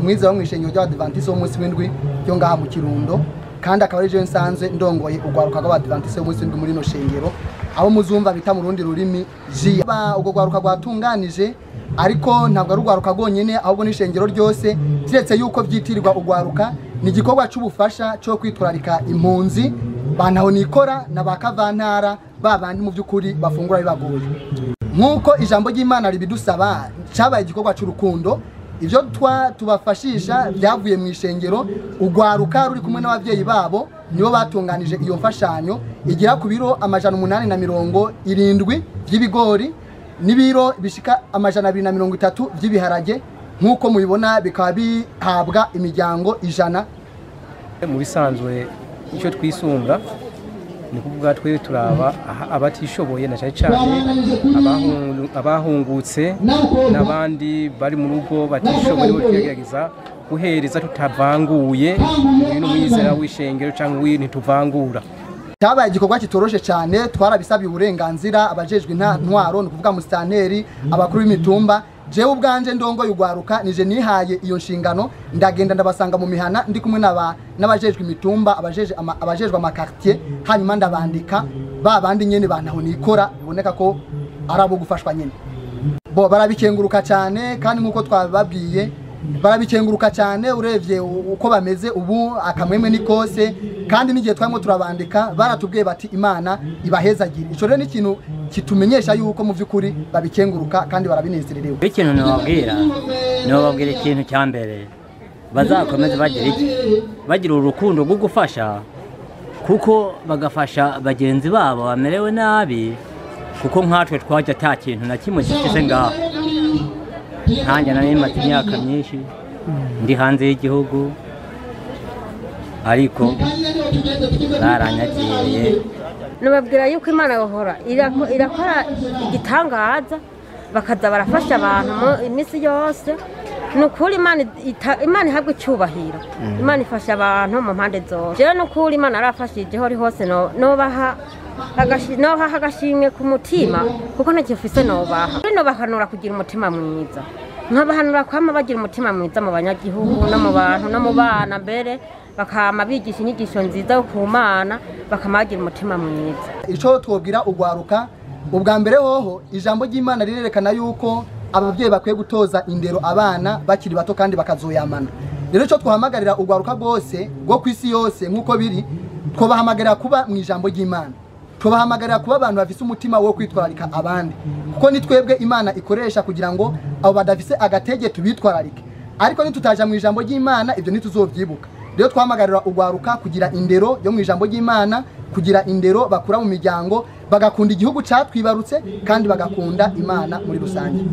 Umwizera wo mw'ishengero ry'Abadivantiste w'umunsi w'indwi ryo ngaha mu Kirundo, kandi akaba ari je nsanzwe ndongoye urwaruka rw'Abadivantiste w'umunsi w'indwi muri no shengero, abo muzumva bita mu rundi rurimi JIA. Urwo rwaruka rwatunganije, ariko ntabwo ari urwaruka rwonyene, ahubwo n'ishengero ryose, kiretse yuko byitirirwa urwaruka. Ni igikorwa c'ubufasha cyo kwitwararika impunzi bantaho nikora na bakavantara babandi mu by'ukuri bafungura bibagoye. Nk'uko ijambo ry'Imana ribidusaba, cyabaye igikorwa c'urukundo. Ivyo tubafashisha byavuye mu ishengero, urwaruka ruri kumwe n'abavyeyi babo nibo batunganije iyo mfashanyo igira ku biro 870 by'ibigori n'ibiro bishika 230 by'ibiharage. Nk'uko mubibona bikaba bihabwa imiryango 100. Mu bisanzwe icyo twisunga ni kuvuga twe turaba abatishoboye, na cyane cyane abahungutse n'abandi bari mu rugo batishoboye, bo tugerageza guhereza tutavanguye. Uyu n'umwizera w'ishengero cyangwa uyu ntituvangura. Cyabaye igikorwa kitoroshe cyane, twarabisabiye uburenganzira abajejwe intwaro, ni ukuvuga musitanteri, abakuru b'imitumba. Jewe ubwanje ndongoye urwaruka, nije nihaye iyo nshingano, ndagenda ndabasanga mu mihana ndi kumwe n'abajejwe imitumba, abajejwe amakartier, hanyuma ndabandika ba bandi nyene bantaho nikora, biboneka ko ari abo gufashwa nyene. Bo barabikenguruka cyane, kandi nkuko twababwiye barabikenguruka cyane. Urevye uko bameze ubu, akamwemwe ni kose, kandi n'igihe twarimo turabandika baratubwiye bati Imana ibahezagire. Ico rero ni ikintu kitumenyesha yuko mu by'ukuri babikenguruka kandi barabinezererewe. Ikintu nobabwira, ikintu cya mbere, bazakomeze bagira iki, bagira urukundo rwo gufasha, kuko bagafasha bagenzi babo bamerewe nabi, kuko nkatwe twajya ata kintu na kimwe gifise ngaho. Nkanjye nari maze imyaka myinshi ndi hanze y'igihugu, ariko baranyakiriye. Nababwira yuko Imana yohora irakora igitangaza, bakaza barafasha abantu mu iminsi yose. Ni ukuri Imana ihabwa icyubahiro. Imana ifasha abantu mu mpande zose. Rero ni ukuri Imana yarafashije, hori hose nobaha agashimwe ku mutima, kuko ntacyo mfise nobaha. Nobahanura kugira umutima mwiza, nkabahanura kwama bagira umutima mwiza mu banyagihugu no mu bantu no mu bana, mbere bakama bigisha inyigisho nziza yo ku Mana, bakama bagira umutima mwiza. Ico twobwira urwaruka, ubwa mbere hoho ijambo ry'Imana rirerekana yuko abavyeyi bakwiye gutoza indero abana bakiri bato kandi bakazoyamana. Rero ico twahamagarira urwaruka rwose rwo kwisi yose nkuko biri, twobahamagarira kuba mu ijambo ry'Imana, tubahamagarira kuba abantu bafise umutima wo kwitwararika abandi, kuko ni twebwe Imana ikoresha kugira ngo abo badafise agatege tubitwararike. Ariko nitutaja mu ijambo ry'Imana ibyo ntituzovyibuka. Rero twahamagarira urwaruka kugira indero yo mu ijambo ry'Imana, kugira indero bakura mu miryango, bagakunda igihugu catwibarutse kandi bagakunda Imana muri rusange.